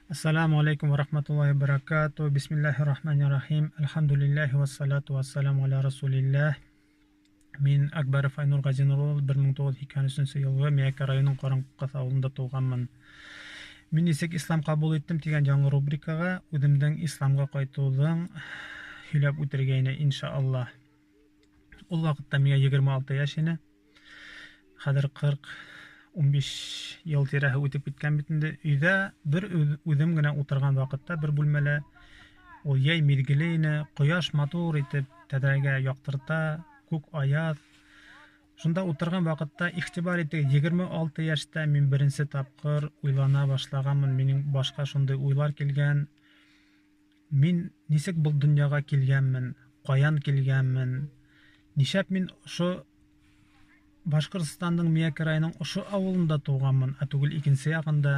Ассаламу алейкум ва рахматуллахи ва баракату. Бисмиллахи рахмани рахим. Альхамдулиллахи вассалату вассаламу аля расулиллах. Мин Акбаров Айнур Газинур улы 1983 елгы Миәкә районының Караңгы авылында туғанмын. Мин нисек ислам ҡабул иттем тигән яңы рубрикаға үҙемдең исламға ҡайтыуҙың һөйләп үтергәйне, иншаллаһ. Ул ваҡытта миңә 26 йәш ине. Хәҙер 40, 15 йыл тирәһе үтеп киткән бит инде. Өйҙә бер үҙем генә ултырған ваҡытта бер бүлмәлә, ул йәй миҙгеле ине, ҡояш матур итеп тәҙрәгә яҡтырта, күк аяҙ. Шунда ултырған ваҡытта, иғтибар итегеҙ, 26 йәштә мин беренсе тапҡыр уйлана башлағанмын, минең башҡа шундай уйлар килгән. Мин нисек был донъяға килгәнмен, ҡаян килгәнмен, нишләп мин ошо Башҡортостандың Миәкә районының ошо ауылында тыуғанмын, ә түгел икенсе яғында.